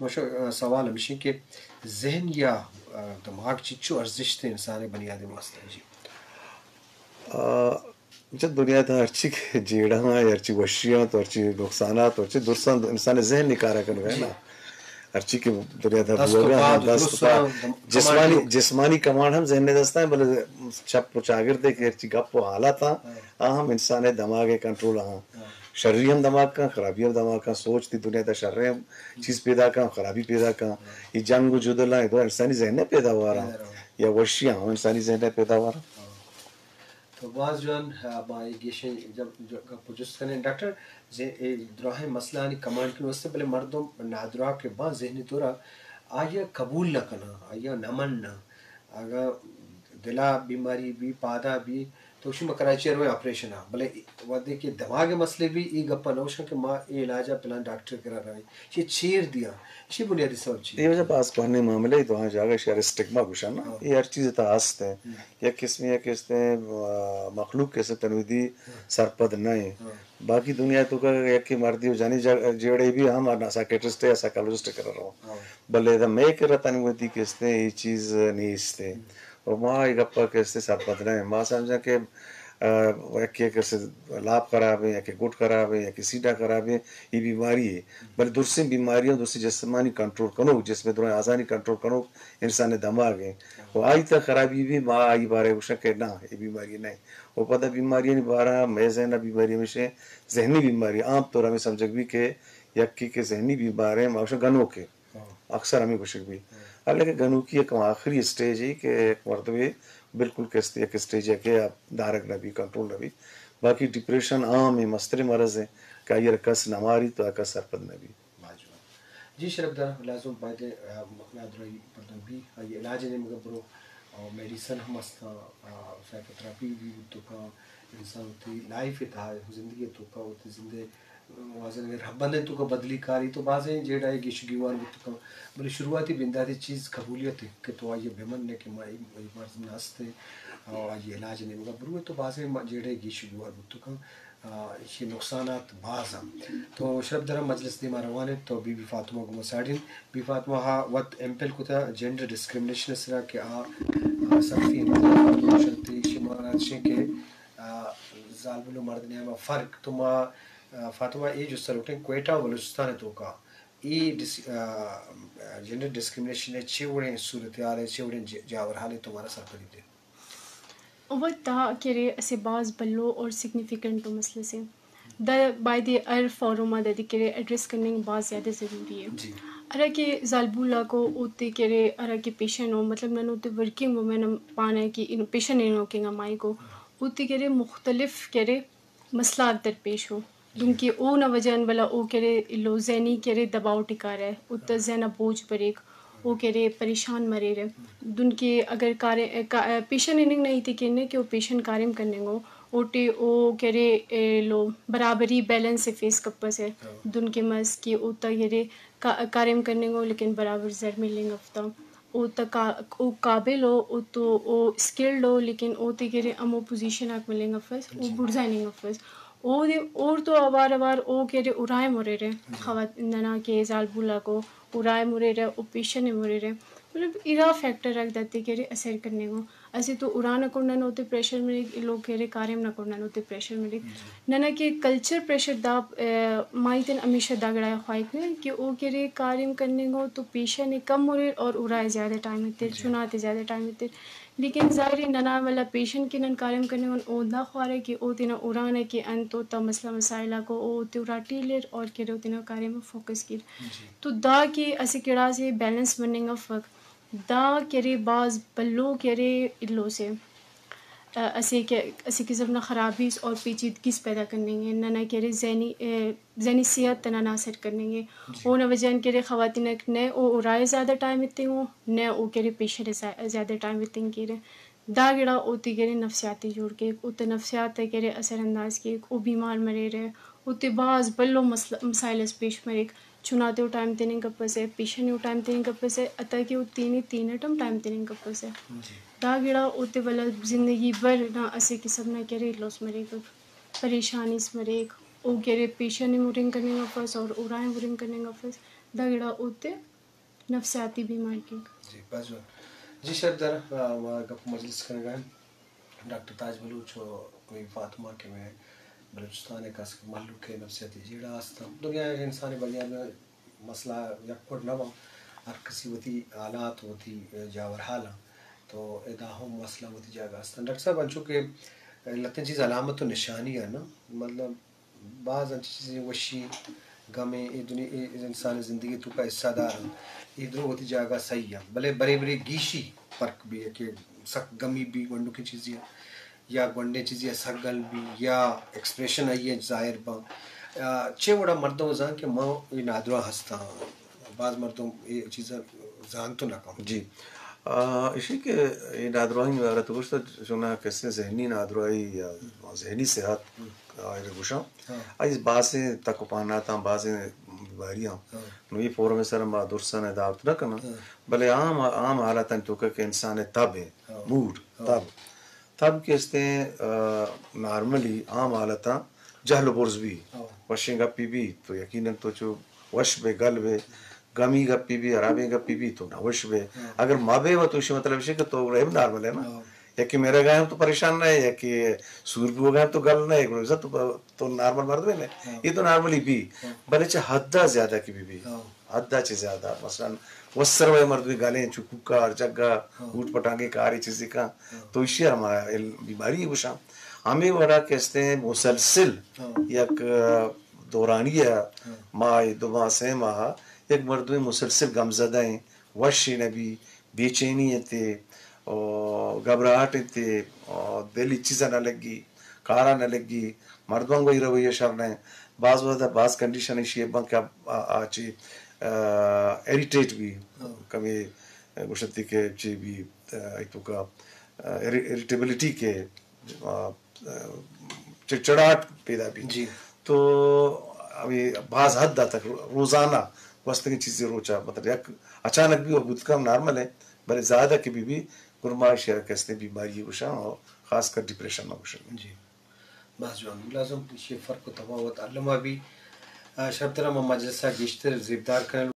ماشاء، آ، سوال ہمیشی کہ ذہن یا، آ، دماغ چچو ارزشت انسان بنی آدم واسطہ جی؟ آ، جب دنیا تھا ہرچی کہ جیڑہ ہاں، ہرچی وشیاں تو ہرچی نقصانات، ہرچی درساں انسان ذہن نکارا کنگا ہے نا۔ ہرچی کہ دنیا تھا دست و بوگا پاد ہاں، و دست و درساں پاد۔ دم-، جسمانی، کمانڈو۔ جسمانی کمانڈ ہم ذہن دستا ہے، بلے چپ و چاگرد ہے کہ ہرچی گپ و حالات ہاں، ہاں۔ آ ہم انسان دماغ کنٹرول ہاں۔ ہاں۔ شری ہم دماغ کن، خرابی ہم دماغ کن، سوچ تی دنیا تا شر ہم چیز پیدا کن، خرابی پیدا کن۔ ہاں۔ یہ جنگ و جدل ہیں، تو انسانی ذہن پیدا ہوا رہا۔ پیدا ہوا۔ یا وشیاں ہم انسانی ذہن پیدا ہوا رہا۔ ہاں۔ تو باز جوان، آ، ما یہ گیشیں جب، جب گپ و جست کنیں ڈاکٹر، زہ-، اے دراہیں مسئلہ آنی کمانڈ کی واسطے، بلے مردم نادراہ کے باں ذہنی طورا آیا قبول نہ کنا، آیا نہ مننا۔ اگاں دلا بیماری بی، پادا بی، تو شما کراچی روئے آپریشن آ، بلے وہدے کہ دماغ مسئلے بی، ای گپا نہ گوشن کہ ما اے علاج آ پلان ڈاکٹر کرا رویں۔ چی چیر دیا، چی بنیادی سبب چی؟ یہ وجہ پاس کوہنی معاملے تو ہاں جاگہ شہر اسٹگما گوشن نا۔ ہاں۔ یہ ہر چیز تا ہست ہے۔ ہم۔ یک قسمے، یک قسمے، آ، مخلوق کسے تنویدی ہاں۔ سرپد نہ ہیں۔ ہاں۔ باقی دنیا تو کا یک مردی و جانی جا-، جیڑے بھی ہم سائیکیٹرسٹ یا سائیکالوجسٹ کرا رہو۔ ہاں۔ بلے ادا میں کرا تنویدی کستے یہ چیز نیست ہے۔ ہم۔ اور ما یہ گپا کستے سرپد نہ ہیں۔ ما سمجھا کہ، آ، یک، یک کسے لاپ خراب ہے، یک گٹ خراب ہے، یک سیڈا خراب ہے، یہ بیماری ہے۔ بلے درسیں بیماریاں، درسیں جسمانی کنٹرول کنو، جسم درائیں آزانی کنٹرول کنو، انسان دماغ ہے۔ و آئی تا خرابی بھی ما آئی بارے گوشن کہ نہ، یہ بیماری نہیں۔ و پدا بیماریانی بارا مئے ذہن بیماری ہمیشہ ذہنی بیماری، عام طور ہمیں سمجھگ بھی کہ یکی کہ ذہنی بیمار ہیں، ما گوشن گنوک ہے۔ ہاں۔ اکثر ہمیں گوشگ بھی۔ ہاں۔ حالانکہ گنوکی یک آخری اسٹیج ہے کہ یک مردمے بالکل کست یک اسٹیج ہے کہ آپ دارگ نہ بھی، کنٹرول نہ بھی۔ باقی ڈپریشن عام ہے، مستریں مرض ہے کہ آئی کس نہ ماری تو آ کس سرپد نہ بھی۔ باجوان۔ جی شرف دار، لازم باید، آ، نادراہی مردم بھی، آئی علاج نیمگا برو، اور میڈیسن ہم ہستاں، آ، سائیکوتھراپی بھی بوتو کاں، انسان وتی لائف تہا، زندگی توکا، وتی زندے، آ، وازن اگر رہبند توکا بدلی کاری تو بازیں جیڑہ گیش گیوار بوتو کاں، بلے شروعاتی بنداتی چیز قبولیت ہے کہ تو آئی بمن نے کہ ما ای، ای مرض نہ ہستے، اور آئی علاج نیمگا برو تو بازیں ما جیڑہ گیش گیوار بوتو کاں۔ آ، ایشی نقصانات باز انت۔ تو شرف درا مجلس دیما روان انت، تو بی بی فاطمہ گوما ساڑی انت۔ بی فاطمہ ہا وت ایم فل کتا جینڈر ڈسکریمنیشن سرا کہ آ، آ، سختی انت۔ شما را چے کہ، آ، زالبول و مرد نیاما فرق۔ تو ما، آ، فاطمہ اے جست لوٹیں کوئٹہ و بلوچستان توکا اے ڈس-، آ، جینڈر ڈسکریمنیشن چے وڑیں صورتحال ہے، چے وڑیں ج-، جاور حال ہے تو مارا سرپدی دے۔ وت دا کہ ارے اسہ بھاز بھلو اور سگنیفیکنٹ مسئلہ سے۔ دا بایدے ہر فورم آ دادے کہ ارے ایڈریس کننگ بھاز زیادہ ضروری ہے۔ جی۔ ہرا کہ زالبول آکو اوتے کہ ارے ہرا کہ پیشن ہو، مطلب نن اوتے ورکنگ وومن ہم پانہ کہ اینو پیشن ہنوکیں ہمائی کو، اوتے کہ ارے مختلف کہ ارے مسئلہ آک درپیش ہو۔ دنکہ اونا وجہ ان ولا او کہ ارے ایلو ذہنی کہ ارے دباؤ ٹکارہ، اوتا ذہن آ بوجھ بریک، او کہ ارے پریشان مریرہ۔ دنکہ اگر کارے-، کا-، پیشن ہننگ نا ہیتے کینہ کہ او پیشن کاریم کننگو، اوٹی او کہ ارے ایلو برابری بیلنس ئے فیس کپسہ۔ دنکہ مس کہ اوتا کہ ارے کا-، کاریم کننگو لیکن برابر زر ملنگ افتا۔ او تا کا-، او قابل او، او تو او اسکلڈ او، لیکن او تے کہ ارے ہمو پوزیشن آک ملنگ افس، او جی۔ بڑزا ہننگ افس۔ اودے اور تو اوار اوار او کہ ارے ارائی مریرہ، جی۔ خوات-، ننا کہ زالبول آکو ارائی مریرہ، او پیشن مریرہ۔ مطلب ارا فیکٹر آک داتے کہ ارے اثر کننگو۔ اسہ تو ارا نا کنڈ آن اوتے پریشر مریک، ایلو کہ ارے کاریم نا کنڈ آن اوتے پریشر مریک۔ جی۔ ننا کہ کلچر پریشر دا، آ، مائی تین ہمیشہ دا گڑا خواہک نہ کہ او کہ ارے کاریم کننگو تو پیشن ئے کم مریر اور ارا ئے زیادہ ٹائم ایتر، جی۔ چنا تے زیادہ ٹائم ایتر۔ لیکن ظاہر ہے ننا ولا پیشن کہ نن کاریم کننگن او دا خوارہ کہ او تینا ارا نا کہ انت اوتا مسئلہ مسائل آکو او تے اراٹی الر اور کہ ارے او تینا کاریم فوکس کیر۔ جی۔ تو دا کہ اسہ گڑاسے بیلنس مننگ افک۔ دا کہ ارے بھاز بھلو کہ ارے ایلو سے، آ، اسہ کہ، اسہ قسم نا خرابیس اور پیچیدگیس پیدا کننگ ءِ، ننا کہ ارے ذہنی، آ، ذہنی صحت ءِ ننا اثر کننگ ءِ۔ جی۔ اونا وجہ آن کہ ارے خواتین آک نئے او ارائے زیادہ ٹائم ایتنگو، نئے او کہ ارے پیشن ءِ زیادہ ٹائم ایتنگ کیرہ۔ دا گڑا اوتے کہ ارے نفسیاتی جوڑ کیک، اوتا نفسیات ءِ کہ ارے اثر انداز کیک، او بیمار مریرہ، اوتے بھاز بھلو مسئلہ، مسائل اس پیش مریک۔ چناتے او ٹائم تننگ کپسہ، پیشن او ٹائم تننگ کپسہ، حتیٰ کہ او تینے تینٹ ہم ٹائم تننگ کپسہ۔ جی۔ دا گڑا اوتے ولدا زندگی بھر نا اسہ قسم نا کہ ارے لوس مریک، پریشانیس مریک، او کہ ارے پیشن ہم ہرنگ کننگ افس اور ارا ہم ہرنگ کننگ افس۔ دا گڑا اوتے نفسیاتی بیماری کے۔ جی، باز جوان۔ جی، شرپ دار، آ، ما گپ مجلس کنگا ہیں۔ ڈاکٹر تاج بلوچ و مئی فاطمہ کہ مئے بلوچستان ءِ کس مہلوک ءِ نفسیاتی جیڑہ است انت۔ دنیا ءِ انسانی بنیاد ءَ مسئلہ یک وڑ نہ باں، ہر کسی وتی حالات، وتی جاور حال انت، تو ادا ہم مسئلہ وتی جاگہ است انت۔ ڈاکٹر صاحب، انچو کہ لتیں چیز علامت و نشانی ہے نا، مطلب باز انچیں چیزیں وشی، گمیں، اے دنیا، اے انسان زندگی توکا حصہ دار انت۔ اے درو وتی جاگہ صحیح انت، بلے برے برے گیشی فرق بی کہ سک گمی بی گونڈوکیں چیزی یا گونڈیں چیزی سک گل بی یا ایکسپریشن آئی ظاہر باں۔ آ، چے وڑا مردم زان کہ ما اے نادراہ ہستاں؟ باز مردم اے چیزا زانت نہ کن۔ جی۔ آ، اشی کہ اے نادراہی بارہ تو گوشت، چونا کسے ذہنی نادراہی یا ذہنی صحت آئرا گوشاں۔ ہاں۔ آئی بازیں تک و پہناتاں، بازیں بیماریاں۔ ہاں۔ نو اے فورم سر ما درساں دعوت نہ کناں۔ ہاں۔ بلے عام، عام حالتاں توکا کہ انسان تب ہے، ہاں۔ موڈ، ہاں۔ تب۔ تب کہ استیں، آ، نارملی عام حالتاں جہل و برز بی۔ ہاں۔ وشیں گپی بی تو یقیناً تو چو وش بے، گل بے، گمی گپی بی، ہرابیں گپی بی تو نہ وش بے۔ ہاں۔ اگر ما بے و تو اشی مطلب اشی کہ تو رحم نارمل ہے نا۔ ہاں۔ یا کہ میرے گائے تو پریشان نہ ہے، یا کہ سور بو گائے تو گل نہ ہے، گڑا تو، تو نارمل مرد بے نہ۔ ہاں۔ یہ تو نارملی بی۔ ہاں۔ بلے چہ حد زیادہ کی بی بی۔ ہاں۔ حد چہ زیادہ، مثلاً وسر وے مردمی گلیں، چو کوکار، جگا، ہاں۔ اوٹ پٹانگے کاری چیزی کا، ہاں۔ تو اشی ہما ال-، بیماری گوشاں۔ ہمیں وڑا کہ استیں مسلسل، ہاں۔ یک، آ، دورانی ہے، ہاں۔ ماہ، دو ماہ، سے ماہ، یک مردمی مسلسل گمزدہ ہیں، وش نبی، بے چینی انت، او گھبراہٹ انت، او دل ہچ چیزا نہ لگی، کارا نہ لگی، مردماں گوئی رویہ شر نہ۔ باز وقت باز کنڈیشن ایشی بن کہ آ، آ، آ چی، آ، ایریٹیٹ بی، ہاں۔ کمی گوشتی کہ چی بی، آ، ایتوکا، آ، ایری-، ایریٹیبلٹی کے، آ، چڑچڑاٹ پیدا بی۔ جی۔ تو ہمیں باز حد تک روزانہ گوستگیں چیزی روچا، مطلب، یک اچانک بی و بوت کم نارمل ہے، بلے زیادہ کہ بی بی گرمائش یا کستے بیماری گوشاں اور خاص کر ڈپریشن ما گوشاں۔ جی۔ باز جوان۔ لازم ایشی فرق و تفاوت الما بی۔ آ، شرتر ہم مجلسا گیشتر زیبدار کنن۔